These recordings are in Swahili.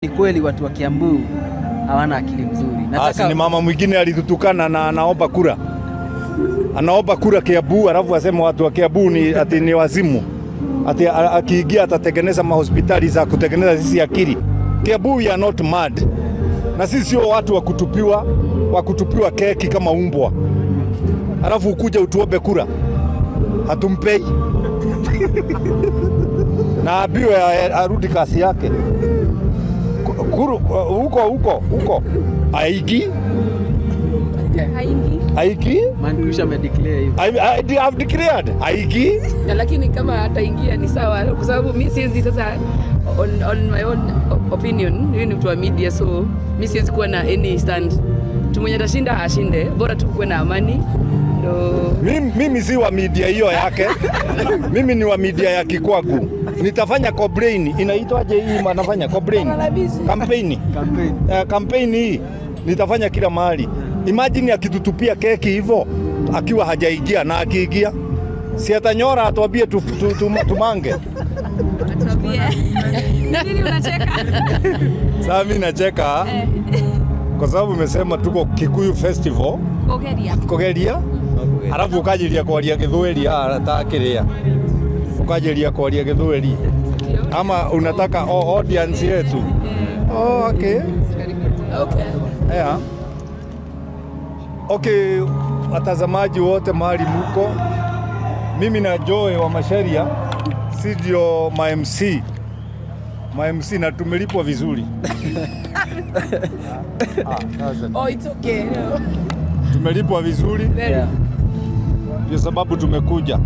Ni kweli watu wa Kiambu hawana akili mzuri. Asi ni mama mwingine alitutukana na anaomba kura, anaomba kura Kiambu, alafu asema watu wa Kiambu ni ati ni wazimu, ati akiingia atatengeneza mahospitali za kutengeneza sisi akili. Kiambu, we are not mad, na sisi sio watu wa kutupiwa keki kama umbwa, alafu ukuja utuombe kura, hatumpei na aambiwe arudi kasi yake kuru huko huko huko aiki. Haingii. Aiki. Mankush amedeclare hivyo. I have declared aiki. Na lakini kama ataingia ni sawa, kwa sababu mi siwezi sasa, on my own opinion, huyu ni mtu wa media, so mi siwezi kuwa na any stand. Tu mwenye atashinda ashinde, bora tu kuwe na amani ndo. Mimi si wa media hiyo yake. Mimi ni wa media ya kikwagu. Nitafanya campaign, inaitwaje hii manafanya campaign? Campaign. Campaign. Campaign hii nitafanya kila mahali. Imagine akitutupia keki hivyo akiwa hajaingia, na akiingia si atanyora atuambie tumange. Tuambie. Nini unacheka? Sasa mimi nacheka kwa sababu umesema tuko Kikuyu Festival. Kugeria. Kugeria, alafu ukanjiria kwaria Gĩthweri ta kĩrĩa ukanjiria kwaria Gĩthweri ama unataka, oh, audience yetu. Oh, okay. Okay. Yeah. Okay, watazamaji wote mahali muko, mimi na Joy wa Macharia si ndio ma MC, ma MC, na tumelipwa vizuri. Ah, sasa Oh, it's okay. No. tumelipwa vizuri. Very. Ndio sababu tumekuja.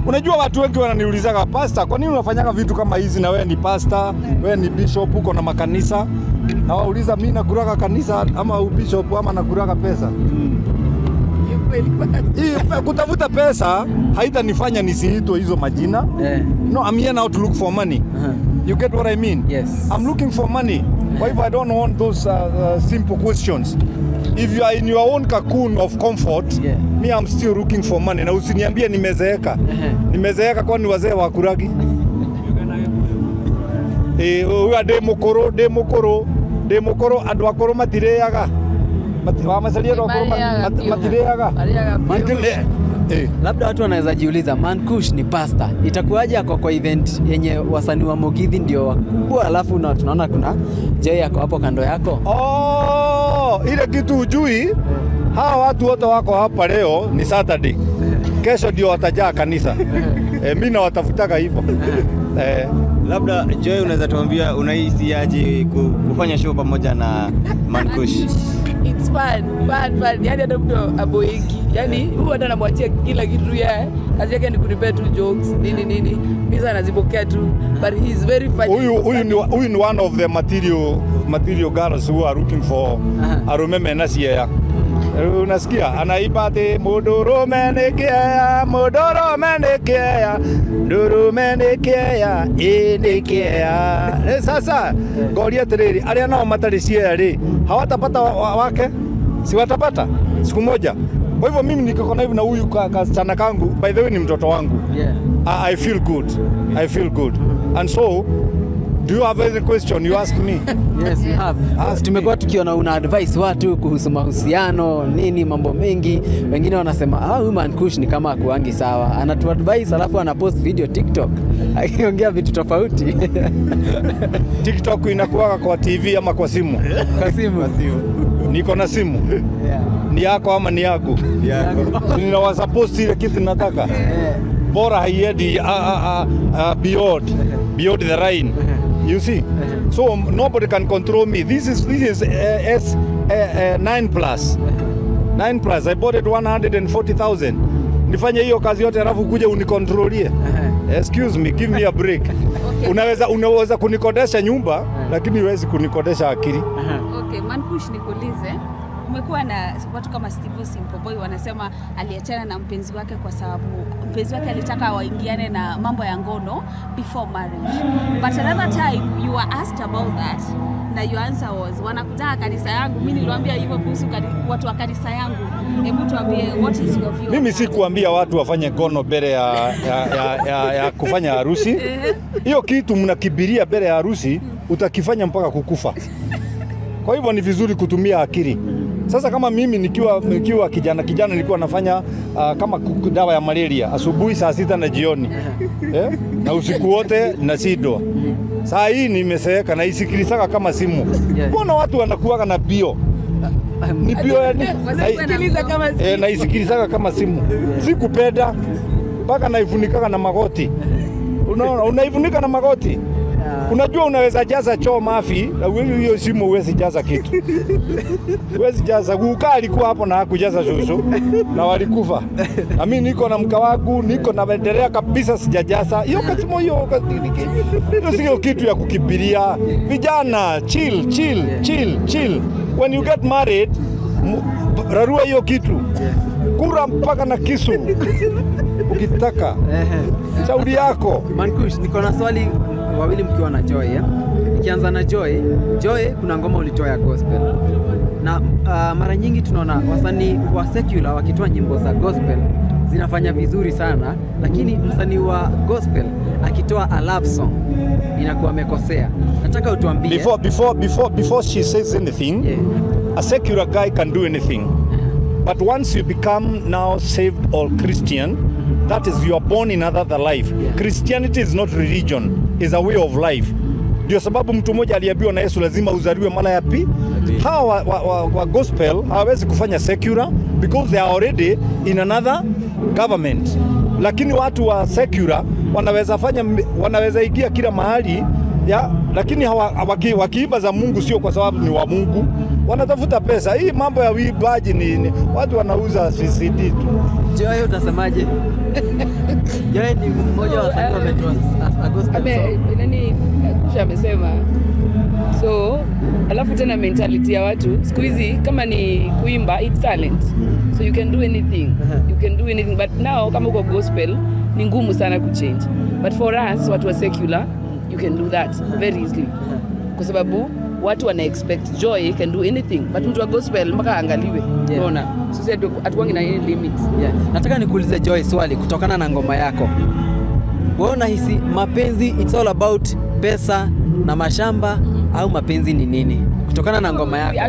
Unajua watu wengi wananiulizaga, "Pastor, kwa nini unafanyaga vitu kama hizi na wewe ni pastor, wewe ni bishop, uko na makanisa?" Na wauliza, mimi nakuraga kanisa ama ubishop ama nakuraga pesa? Hiyo kweli kwanza. Hii kutafuta pesa haitanifanya nisiitwe hizo majina. No, I'm here now to look for money. You get what I mean? Yes. I'm looking for money. Kwa hivyo I don't want those simple questions. If you are in your own cocoon of comfort, me, I'm still looking for money. Na usiniambie nimezeeka. Nimezeeka kwani wazee wakuragi? Eh, uga ndĩ mũkũrũ, ndĩ mũkũrũ, ndĩ mũkũrũ, andũ akũrũ matirĩaga. Wamacaria andũ akũrũ Marĩaga biũ. matirĩaga. Marĩaga biũ. Eh. Labda watu wanaweza jiuliza, Mankush ni pastor, itakuwaje ako kwa event yenye wasanii wa Mugithi ndio wakubwa, alafu na tunaona kuna Joy ako hapo kando yako? Oh, ile kitu ujui, hawa watu wote wako hapa leo ni Saturday. Kesho ndio watajaa kanisa. Mi nawatafutaga hivyo. Labda Joy, unaweza tuambia unahisi aje kufanya show pamoja na Mankush? It's fun, fun, fun. Yani hata mtu aboeki. Yani huyu hata namwachia kila kitu yeye. Kazi yake ni kunipea tu jokes, nini nini. Mimi sana nazipokea tu. But he's very funny. Huyu ni one of the material girls who are looking for arume mena ciea. Unasikia anaiba ati mũndũrũme nĩ kĩea, mũndũrũme nĩ kĩea, ndũrũme nĩ kĩea, ĩ nĩ kĩea. Sasa ngoria atĩrĩrĩ, arĩa nao matarĩ ciea rĩ, hawatapata wake? Si watapata siku moja? Kwa hivyo mimi niko na hivi na huyu kasichana kangu, by the way ni mtoto wangu. I feel good. I feel good. And so, do you have any question you ask me? Yes, we have. Ask. Tumekuwa tukiona una advice watu kuhusu mahusiano nini, mambo mengi. Wengine wanasema, "Ah, huyu Mankush ni kama akuangi sawa, anatu advice alafu anapost video TikTok akiongea vitu tofauti." TikTok inakuwaga kwa TV ama kwa simu? Kwa simu. Niko na simu. Ni yako ama ni yangu? Yako. Ninawapost ile kitu nataka. Bora haiendi beyond the line. You see? So nobody can control me. This is S 9 plus. 9 plus. I bought it 140,000. Nifanye hiyo kazi yote alafu kuja unikontrolie? Excuse me, give me a break. Unaweza kunikodesha nyumba lakini huwezi kunikodesha akili. Okay, Mankush, nikuulize. Umekuwa na watu kama Steve Simple Boy wanasema aliachana na mpenzi wake kwa sababu mpenzi wake alitaka waingiane na mambo ya ngono before marriage. But another time you were asked about that na your answer was, "Wanakutaka kanisa yangu. Mimi niliwaambia hivyo kuhusu watu wa kanisa yangu." Hebu tuambie, what is your view on Mimi that? si kuambia watu wafanye ngono mbele ya kufanya harusi. Hiyo kitu mnakibiria mbele ya harusi. Utakifanya mpaka kukufa. Kwa hivyo ni vizuri kutumia akili. Sasa kama mimi nikiwa kijana kijana nilikuwa nafanya kama dawa ya malaria asubuhi saa 6 na jioni, eh? Na usiku wote nashindwa. Saa hii nimezeeka na isikilizaga kama simu. Mbona watu wanakuwaga na bio? Ni bio yani, Sikiliza kama naisikilizaga kama simu. Sikupenda mpaka naifunikaga na magoti. Unaona, unaifunika na magoti. Unajua unaweza jaza choo mafi, na wewe hiyo simu huwezi jaza kitu. Huwezi jaza. Guka alikuwa hapo na hakujaza shushu na walikufa. Na mimi niko na mka wangu, niko na endelea kabisa sijajaza. Hiyo kasimu hiyo hiyo sio kitu ya kukimbilia. Vijana, chill, chill, chill, chill. When you get married, rarua hiyo kitu. Kura mpaka na kisu. Ukitaka. Shauri yako. Mankush, niko na swali wawili mkiwa na Joy, eh? Nikianza na Joy, Joy, kuna ngoma ulitoa ya gospel na mara nyingi tunaona wasanii wa secular wakitoa nyimbo za gospel zinafanya vizuri sana, lakini msanii wa gospel akitoa a love song inakuwa amekosea. Nataka utuambie. Before she says anything, a secular guy can do anything. But once you become now saved or Christian, that is, you are born in another life. Christianity is not religion, is a way of life. Ndio sababu mtu mmoja aliambiwa na Yesu lazima uzaliwe mara ya pili. Hawa wa gospel hawawezi kufanya secular because they are already in another government. Lakini watu wa secular wanaweza fanya, wanaweza ingia kila mahali ya, lakini wakiiba za Mungu sio kwa sababu ni wa Mungu, wanatafuta pesa. Hii mambo ya uibaji ni watu wanauza CCD tu. Joy, utasemaje? Joy ni mmoja wa wasanii wametoa a gospel song. Nani Kusha amesema. So alafu tena mentality ya watu siku hizi kama ni kuimba, it's talent, so you can do anything, you can do anything. But now kama uko gospel ni ngumu sana kuchange, but for us watu wa secular, you can do that very easily kwa sababu watu wana expect Joy can do anything, but mtu wa gospel mpaka aangaliwe. Unaona, sisi hatukuwangi na any limits. Yeah. Nataka nikuulize Joy swali kutokana na ngoma yako. Wewe unahisi mapenzi it's all about pesa na mashamba au mapenzi ni nini? Kutokana na ngoma yako.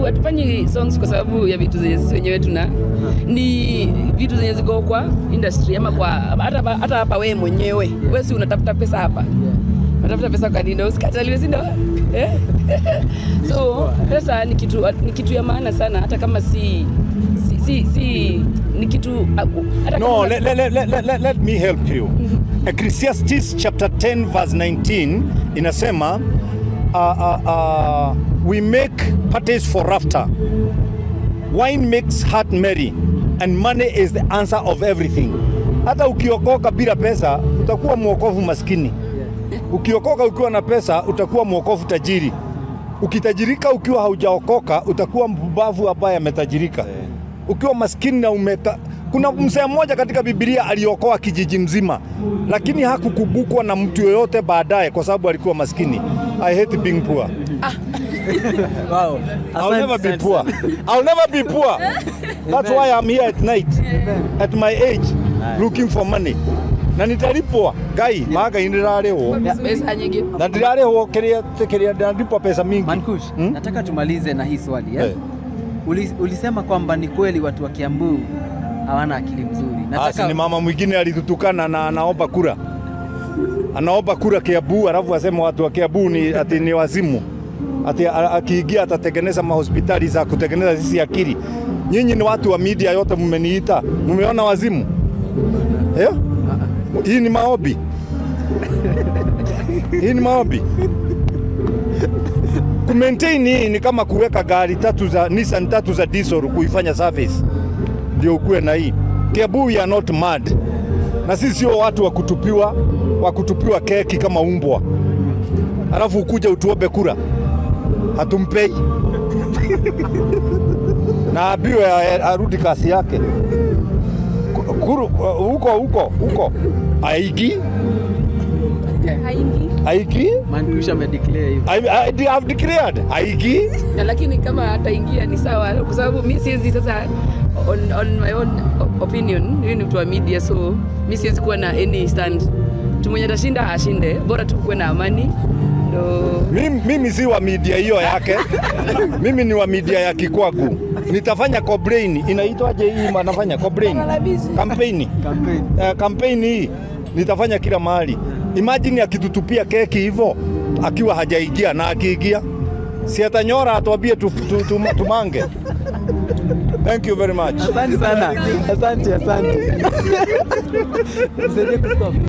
Hatufanyi songs kwa sababu ya vitu zenye sisi wenyewe tuna, ni vitu zenye ziko kwa industry ama kwa hata hapa wewe mwenyewe, wewe si unatafuta pesa hapa? Unatafuta pesa kwa nini? Usikataliwe, si ndio, eh? So pesa ni kitu ya maana sana, hata kama si ni kitu hata No, kama, let me help you. Ecclesiastes chapter 10 verse 19 inasema we make parties for laughter. Wine makes heart merry and money is the answer of everything. Hata ukiokoka bila pesa utakuwa mwokovu maskini. Ukiokoka ukiwa na pesa utakuwa mwokovu tajiri. Ukitajirika ukiwa haujaokoka utakuwa mpumbavu ambaye ametajirika. Ukiwa maskini na umeta kuna mzee mmoja katika Biblia aliokoa kijiji mzima, lakini hakukumbukwa na mtu yoyote baadaye kwa sababu alikuwa maskini. I hate being poor. I'll never be poor. I'll never be poor. That's why I'm here at night, at my age, looking for money. Na nitalipwa Ngai, maga ndirarĩhwo. Pesa nyingi. Na ndirarĩhwo kĩrĩa kĩrĩa ndiralipwa pesa mingi. Mankush, Hmm? nataka tumalize na hii swali, eh? Eh. Ulisema kwamba ni kweli watu wa Kiambu hawana akili mzuri. Asi ni mama mwingine alitutukana na anaomba kura, anaomba kura Kiambu, alafu asema watu wa Kiambu ni ati ni wazimu, ati akiingia atatengeneza mahospitali za kutengeneza sisi akili. Nyinyi ni watu wa media yote, mmeniita, mmeona wazimu, eh? Hii ni maombi, hii ni maombi. Kumaintain hii ni kama kuweka gari tatu za Nissan tatu za diesel kuifanya service ndio ukuwe na hii. Kiambu we are not mad, na sisi sio watu wa kutupiwa keki kama umbwa, alafu ukuja utuombe kura, hatumpei na aambiwe arudi kasi yake Kuru, huko huko huko aiki. Haingi. Aiki. Mankush amedeclare hivyo. I have declared aiki. Na lakini kama ataingia ni sawa kwa sababu mi siwezi sasa on my own opinion, mimi ni mtu wa media, so mi siwezi kuwa na any stand. Mtu mwenye atashinda ashinde, bora tu kuwe na amani. Bado. Mimi si wa media hiyo yake. Mimi ni wa media ya kikwagu. Nitafanya complain. Inaitwaje hii anafanya complain? Campaign. Campaign. Campaign hii nitafanya kila mahali. Imagine akitutupia keki hivyo akiwa hajaingia, na akiingia si atanyora atuambie tumange. Thank you very much. Asante sana. Asante, asante. Msaidie kustop.